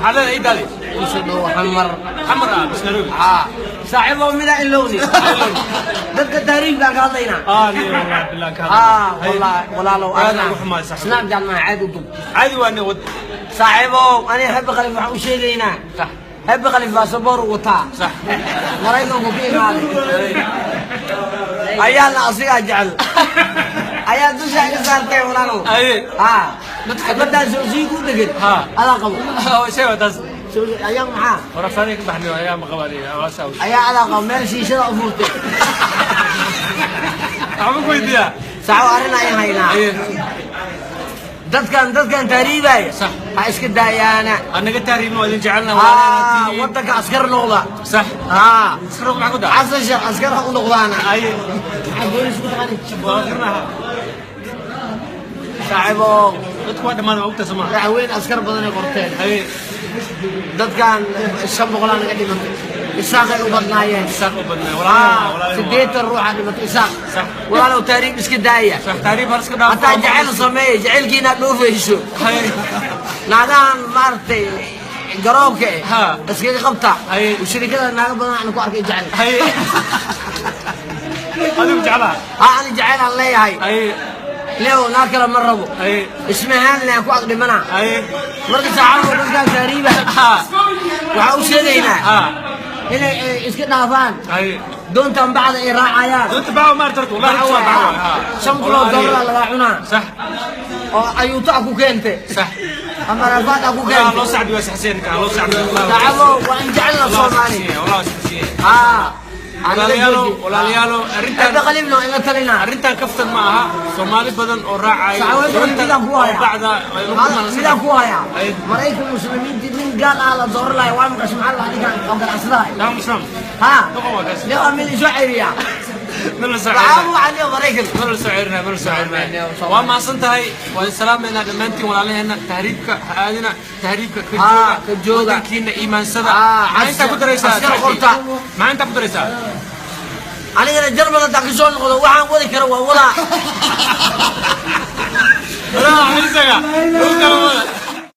Maxaa leedahay idaadi? Kusoo dhow Xamar. Xamar ah bis Nairobi. Haa, saaxiibow, mida ilowni dadka taariifkaan ka hadlaynaa. Ah, ni wallahi billah ka. Haa, wallahi walaalow. Aad ugu xumaay, saaxiib. Snapchat maa caadi u dub. Caadi waa ni wad. Saaxiibow, aniga Happy Khalif waxaan u sheegaynaa. Happy Khalif baasaboor uu wataa. Maraykanku ka imaaday ayaana asigaa jecel ayaa dusha iga saartay, walaalow. Haa, xabadaan soo ku dhegan. Adaa qabo. Shay waa taas. Ayaa maxaa? Warafaanay ka baxnay ayaa ma qabaan walaasha. Ayaa adaa qabo meel shiishada u furtay. Waxaan ku weydiiyaa. Saxo, arrin ayaan haynaa. Dadkan taariibaya ha iska daayaana. Anaga taariibna waa idin jecelna. Haa, wadanka askar noqda. Haa. Askar maxaa ku daa? Xasan Sheekh askar ha u noqdaana. Maxaa boolis ku taqaani? Waa garnaha. Saaxiibo. Dadku waa dhammaan, waa ogta Soomaa. Madaxweyne askar badan ay qorteen. Dadkan 500 naga dhimatay, Isaaqay u badnaayeen. Isaaq u badnaa, walaalaha. 80 ruuxa dhimatay Isaaq. Walaalow, taariib iska daaya. Sax, taariib har iska dhaaf. Hataa jacayl sameeye, jacaylkiina dhoofayso. Naagahan maaragtay garoobka eh iskaga qabta. Shirikada naaga badan aan ku arkay jecel. Adigu jeclaa? Ha, ani jacayl aan leeyahay. Leo naag kale ma rabo. Ismahaan le aan ku ag dhimana. Marka saacado dadkaan taariiba waxaa u sheegaynaa inay iska dhaafaan doontan bacda ay raacayaan. Doonta bacwa ma aragto wallahi, waa bacwa. 5 kun oo doolar lagaa cunaa. Oo ayuuta ku keentay. Ama rafaad ku keentay. Loo sacbi waa saxseen ka loo sacbi. Saacado waa in jecelna Soomaali. Wallahi saxseen. Haa. Walaalayaalo, walaalayaalo, arrintan Hadda qalibno ila talina. Arrintan kaftan ma aha. Soomaali badan oo raacayo Saxaabada midaan ku haya. Bacda. Midaan ku haya. Maraykan muslimiintii nin gaal ah la dooran lahay waa maqashay, maxaa la ninkan oo ganacsadahay. Donald Trump. Ha. Doqon waa kaas. Nin waa mid isoo ceyriya. Mala soo Waxaa u cadiyo Maraykan. Mala soo ceyrina, mala soo ceyrina. Waa mahadsan tahay, waa salaamaynaa dhammaantiin walaalaheena. Tahriibka ha aadina, tahriibka ka jooga. Ka jooga. Wadankiina iimaansada. Ah, maxaa intaa ku daraysaa? Askar qorta. Maxaa intaa ku daraysaa? Anigana Jarmal haddaan kasoo noqdo waxaan wadi kara waa wadaa. Walaal, isaga. Dhulka wada.